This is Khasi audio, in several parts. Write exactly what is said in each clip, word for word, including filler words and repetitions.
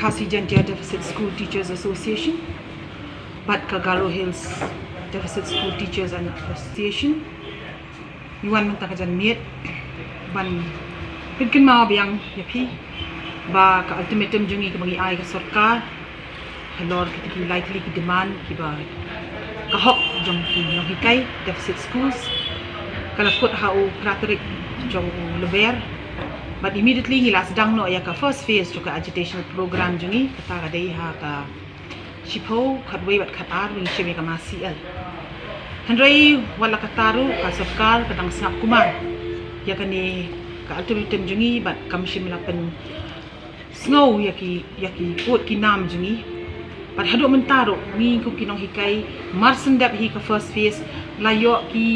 Khasi Jaintia Deficit School Teachers Association bad ka Garo Hills Deficit School Teachers and Association, ngi wan mynta ka janmiet ban pynkynmaw biang ïa phi ba ka ultimatum jong ngi kaba ngi ai ka sorkar halor kita ki lai tylli ki demand kiba ka hok jong ki nonghikai deficit schools ka la kut ha u phra tarik jong u Lber. But immediately ngi la sdang noh ïa ka first phase jong ka agitation program jong ngi, kata ka dei ha ka shiphew, khatwei bad khatar, ngi shim ïa ka Masi L. Hynrei wat la katta ruh ka sorkar ka dang sngap kumar ïa kane ka ultimatum jong ngi bad kam shym la pynsngew ïa ki, ïa ki ud ki nam jong ngi. Bad haduh mynta ruh ngi kum ki nonghikai mar shen dep hi ka first phase la ïoh ki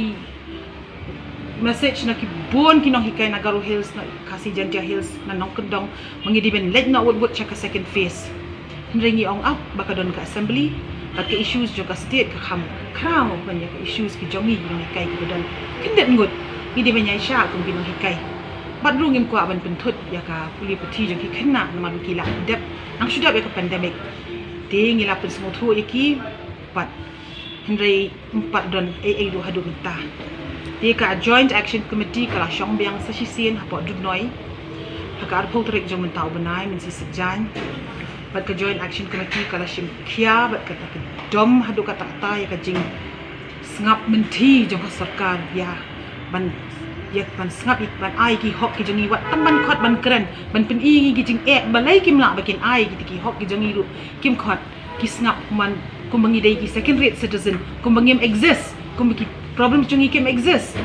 message na ki bun ki nonghikai na Garo Hills, na Khasi Jaintia Hills, na Nongkyndong, ba ngi dei ban leit noh wut wut sha ka second phase. Hynrei ngi ong ap ba ka don ka assembly bad ka issues jong ka state ka kham khraw ban ïa ka issues ki jong ngi ki nonghikai kiba don kyndit ngut. Ngi dei ban ïaishah kum ki nonghikai. Bad ruh ngim kwah ban pynthut ïa ka pule puthi jong ki khynnah namar ba ki la dep, nang shu dep ïa ka pandemic. Te ngi la pynsngewthuh ïa ki bad hynrei ym pat don ei ei ruh haduh mynta. Te ka Joint Action Committee ka la shong biang sa shisien hapoh Dudnoi ha ka arphew tarik jong mynta u bnai, Mynsisitjain. Bad ka Joint Action Committee ka la shim khia bad kata ka dom haduh katta katta ïa ka jingsngap mynthi jong ka sorkar ïa ban, ïa ban sngap, ïa ban ai ki hok ki jong ngi, wat tang ban khot ban kren ban pyni ïa ngi ki jingeh, balei kim lah ba kin ai kita ki hok ki jong ngi ruh kim khot. Ki sngap kumba, kumba ngi dei ki second rate citizen, kumba ngim exist, kumba ki problem jong ngi kim exist.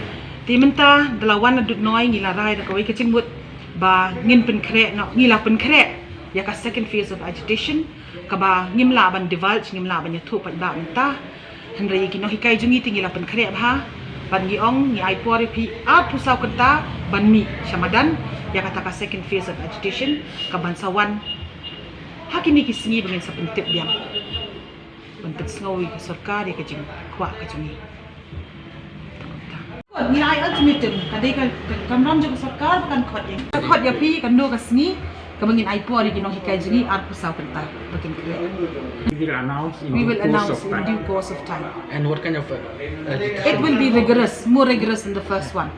Te mynta da la wan na Dudnoi ngi la rai da kawei ka jingmut ba ngin pynkhreh noh, ngi la pynkhreh ïa ka second phase of agitation kaba ngim lah ban divulge, ngim lah ban ïathuh paidbah mynta. Hynrei ki nonghikai jong ngi te ngi la pynkhreh bha bad ngi ong ngi ai por ïa phi arphew saw kynta ban mih sha madan ïa kata ka second phase of agitation kaban sa wan ha kine ki sngi ba ngin sa pyntip biang ban pynsngew ïa ka sorkar ïa ka jingkwah ka jong ngi. Ngi ai ultimatum, ka dei ka, ka kamram jong ka sorkar ba kan khot ïa ngi. Ka khot ïa phi kano ka sngi, kaba ngin ai por ïa ki nonghikai jong ngi arphew saw kynta ba kin khreh. We will announce in We due will course announce of in time. Due course of time. And what kind of uh, uh, It will be rigorous, more rigorous than the first one.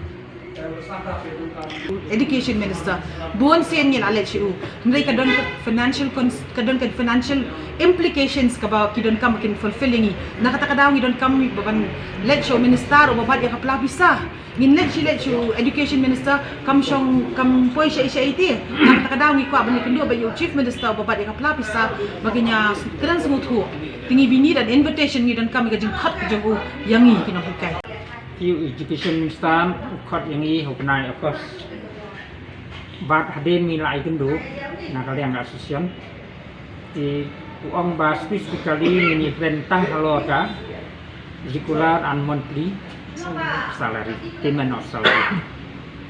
Education Minister, bun sien ngi la leit sha u, hynrei ka don ka financial cons-, ka don ka financial implications kaba ki donkam ba kin fulfill ïa ngi. Na kata ka daw ngi donkam ba ban leit sha u Minister uba bat ïa ka pla pisa. Ngin leit shi leit sha u Education Minister kam shong, kam poi shaei shaei te. Na kata ka daw ngi kwah ban ïakynduh bad ïa u Chief Minister uba bat ïa ka pla pisa ba kin ïa kren sngewthuh. Te ngi, we need an invitation, ngi donkam ïa ka jingkhot ka jong u ïa ngi ki nonghikai. Ki u Education Minister u khot ïa ngi ha u bnai August. Bad hadien ngi la ïakynduh na ka liang ka association, te u ong ba specifically ngin ïakren tang halor ka regular and monthly salary, payment of salary.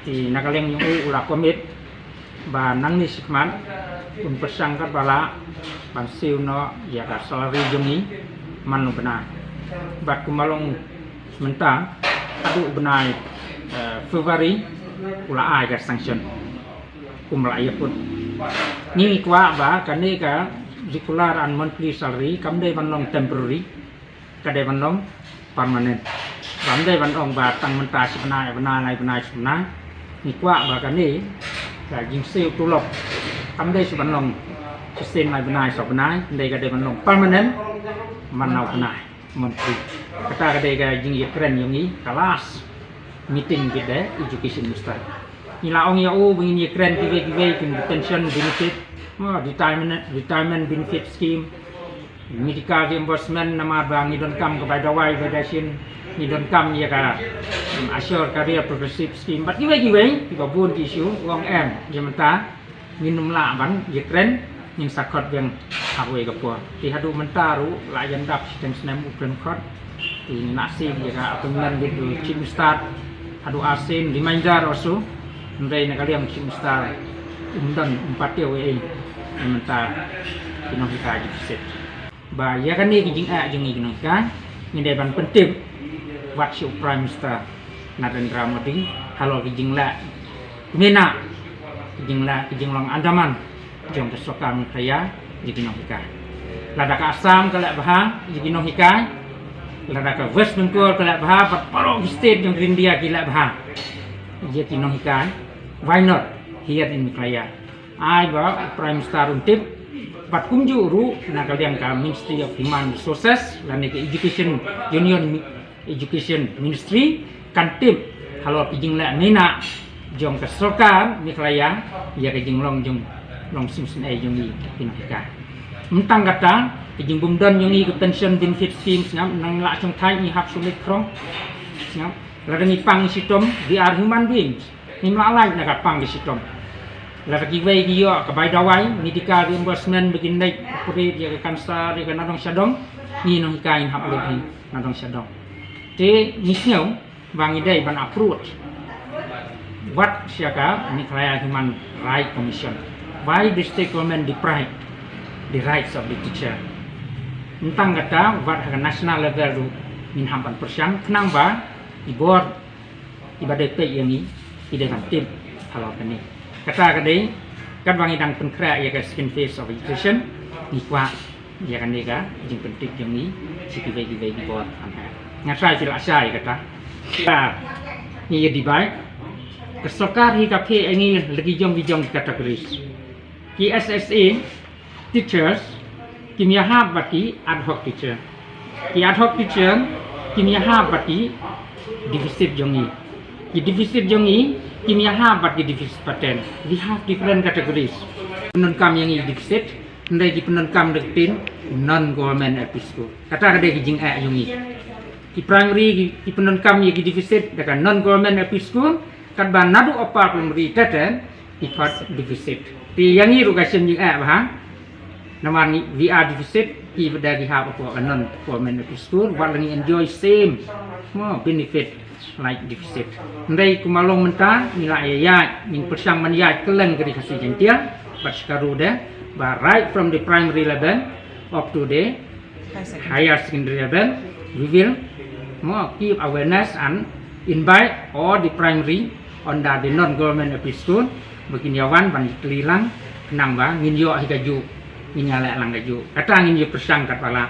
Te na ka liang jong u u la commit ba nangne shakhmat un pyrshang katba lah ban siew noh ïa ka salary jong ngi man u bnai. Bad kumba long mynta haduh u bnai, eh, February u la ai ka sanction kum la ïa put. Ngi kwah ba kane ka regular and monthly salary kam dei ban long temporary, ka dei ban long permanent. Bym dei ban ong ba tang mynta shi bnai, bnai lai bnai shi bnai. Ngi kwah ba kane ka jingsiew tulop kam dei shu ban long shisien lai bnai saw bnai, hynrei ka dei ban long permanent man na u bnai. Monthly. Kata ka dei ka jingïakren jong ngi ka last meeting with the Education Minister. Ngi la ong ïa u ba ngin ïakren kiwei kiwei kum pension benefit, oh, retirement, retirement benefit scheme, medical reimbursement namar ba ngi donkam ka bai dawai bai dashin, ngi donkam ïa ka, um, Assure Career Progressive Scheme bad kiwei kiwei kiba bun ki issue. U ong em, ïa mynta ngin ym lah ban ïakren, ngin sa khot biang ha kawei ka por. Te haduh mynta ruh la ïa dap shiteng snem u pynkhot. Te ngi nang siew ïa ka appointment with the Chief Minister haduh arsien, reminder also. Hynrei na ka liang Chief Minister um don, um pat ïoh ei ei. Ïa mynta ki nonghikai deficit. Ba ïa kane ka jingeh jong ngi ki nonghikai ngi dei ban pyntip wat sha u Prime Minister Narendra Modi halor ki jingleh, ki mena ki jingleh, ki jinglong andaman jong ka sorkar Meghalaya. ïa ki nonghikai. Lada ka Assam ka leh bha ïa ki nonghikai, lada ka West Bengal ka leh bha, bad baroh ki state jong ka India ki leh bha ïa ki nonghikai, why not here in Meghalaya? Ai ba Prime Minister un tip, bad kumjuh ruh na ka liang ka Ministry of Human Resources lane ka Education, Union Education Ministry kan tip halor ki jingleh mynta jong ka sorkar Meghalaya ïa ka jinglong jong, long sum sum ei jong ngi ki nonghikai. Ym tang kata, ka jingbymdon jong ngi ka pension benefit scheme, sngap, nang la shong thai ngi hap sumit krong, sngap. Lada ngi pang shitom, we are human beings. Ngim lah lait na ka pang ka shitom. Lada kiwei ki ïoh ka bai dawai, medical reimbursement ba kin leit operate ïa ka cancer, ïa ka nadong shadong, ngi nonghikai ngin hap lut hi nadong shadong. Te ngi sngew ba ngi dei ban approach wat sha ka Meghalaya Human Rights Commission. Why the state government deprive the rights of the teacher? Ym tang kata, wat ha ka national level ruh ngin hap ban pyrshang khnang ba i bor iba dei peit ïa ngi i dei ban tip halor kane. Kata ka dei katba ngi dang pynkhreh ïa ka second phase of education, ngi kwah ïa kane ka jingpyntip jong ngi sha kiwei kiwei ki bor. Nga trai phi la shai kata. Ka ngi ïa debate, ka sorkar hi ka phe ïa ngi la ki jong ki jong ki categories. Ki S S A teachers kim ïahap bad ki ad hoc teacher. Ki ad hoc teacher kim ïahap bad ki deficit jong ngi. Ki deficit jong ngi kim ïahap bad ki deficit pattern. We have different categories. Pyndonkam ïa ngi deficit, hynrei ki pyndonkam da ka ktien non government L P school. Kata ka dei ki jingeh jong ngi. Ki primary ki, ki pyndonkam ïa ki deficit da ka non government L P school, katba naduh upper primary te te ki khot deficit. Te ïa ngi ruh ka shem jingeh bha. Namar ngi, we are deficit, kiba dei ki hap hapoh ka non government L P school, wat la ngi enjoy same mo benefit like deficit. Hynrei kumba long mynta ngi la ïaid, ngin pyrshang ban ïaid kylleng ka Ri Khasi Jaiñtia bad shikaru de, ba right from the primary level up to the higher secondary level, we will mo keep awareness and invite all the primary under the non-government L P school ba kin ïa wan ban ïatylli lang, khnang ba ngin ïoh hi kajuh, ngin ïaleh lang kajuh. Kata ngin ïa pyrshang katba lah.